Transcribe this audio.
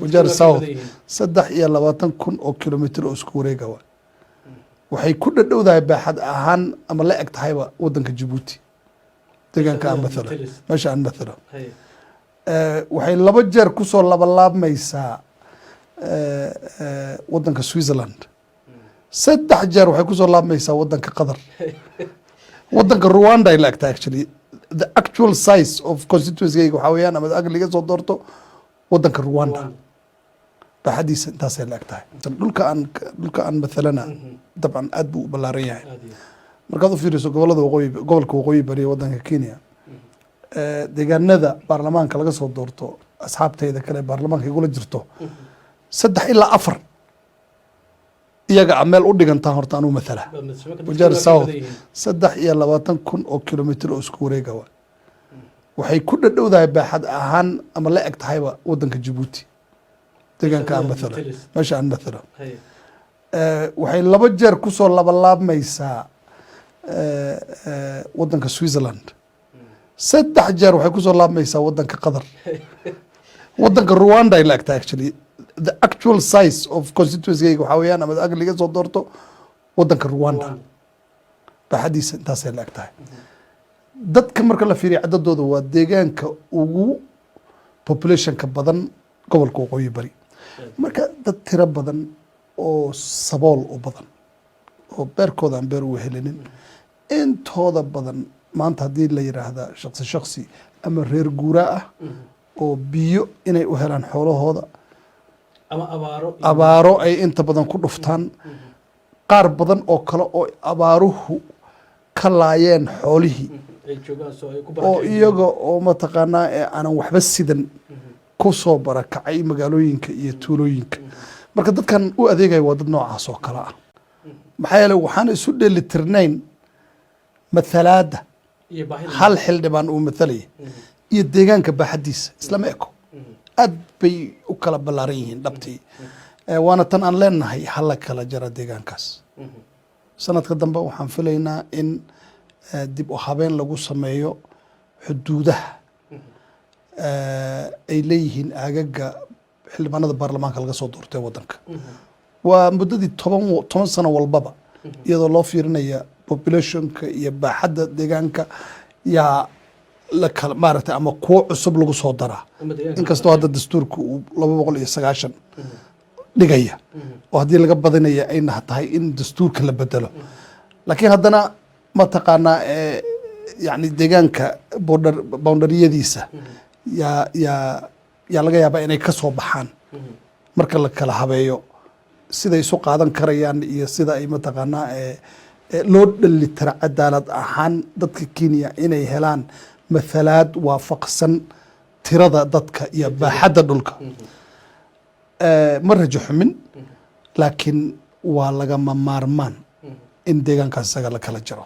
Wajeer South 23,000 oo kilomitr oo isku wareega wa. Waxay ku dhadhowdahay baaxad ahaan ama la eg tahayba wadanka Jabuuti, deegaanka aan mathalo, meesha aan mathalo. Waxay laba jeer kusoo labalaabmaysaa wadanka Switzerland. Saddex jeer waxay kusoo laabmaysaa wadanka Qatar. Wadanka Rwanda ay la eg tahay. Actually, the actual size of constituency-gayga waxaa weeyaan ama ag laga soo doorto wadanka Rwanda, baaxadiisa intaasay la eg tahay. Dhulka aan mathalana dabcan aad buu u ballaaran yahay markaad u fiiriso gobolada waqooyi, gobolka Waqooyi Bari ee wadanka Kenya. Deegaanada baarlamaanka laga soo doorto, asxaabtayda kale ee baarlamaanka igula jirto, saddex ilaa afar iyaga a meel u dhigantaa horta anuu mathala. Wajeer South 23,000 oo kilomitr oo isku wareega wa. Waxay ku dhadhowdahay baaxad ahaan ama la eg tahayba wadanka Jabuuti, deegaanka aan mathalo, meesha aan mathalo. Waxay laba jeer kusoo labalaabmaysaa wadanka Switzerland. Saddex jeer waxay kusoo laabmaysaa wadanka Qatar. Wadanka Rwanda ay la eg tahay. Actually, the actual size of constituency-gayga waxaa weeyaan ama ag laga soo doorto wadanka Rwanda, baaxadiisa intaasay la eg tahay. Dadka marka la fiiriyo cadadooda, waa deegaanka ugu populationka badan gobolka Waqooyi Bari. Marka dad tiro badan oo sabool u badan oo beerkooda aan beer uga helinin intooda badan maanta, haddii la yiraahda shaksi shaksi ama reer guuraa ah oo biyo inay u helaan xoolahooda ama abaaro abaaro ay inta badan ku dhuftaan, qaar badan oo kale oo abaaruhu ka laayeen xoolihii ay joogaan soo ay ku oo barakaceen. Iyaga oo mataqaanaa ee aanan waxba sidan ku soo barakacay magaalooyinka iyo tuulooyinka. Marka dadkan u adeegaya waa dad noocaas oo kale ah, maxaa yeeley waxaan isu dheelitirnayn mathalaadda iyo baahida hal xildhibaan uu mathalaya iyo deegaanka baaxaddiisa islama eko. Aad bay u kala ballaaran yihiin dhabtii. Waana tan aan leenahay hala kala jara deegaankaas. Sanadka dambe waxaan filaynaa in dib u habeen lagu sameeyo xuduudaha ay leeyihiin aagaga xildhibaanada baarlamaanka laga soo doortay waddanka. Waa muddadii 10 sano walbaba, iyadoo loo fiirinaya populationka iyo baaxadda deegaanka, yaa la kala maaragtay ama kuwo cusub lagu soo daraa. Ama deegaanka. Inkastoo hadda dastuurka uu 290 dhigaya oo haddii laga badinaya ayna tahay in dastuurka la bedelo, laakiin haddana mataqaanaa yani deegaanka border boundaryadiisa yaa laga yaabaa inay ka soo baxaan marka la kala habeeyo siday isu qaadan karayaan iyo sida ay mataqaanaa loo dhelitiro cadaalad ahaan dadka Kenya inay helaan mathalaad waafaqsan tirada dadka iyo baaxadda dhulka. Ma rajo xumin, laakiin waa lagama maarmaan in deegaankaas isaga la kala jaro.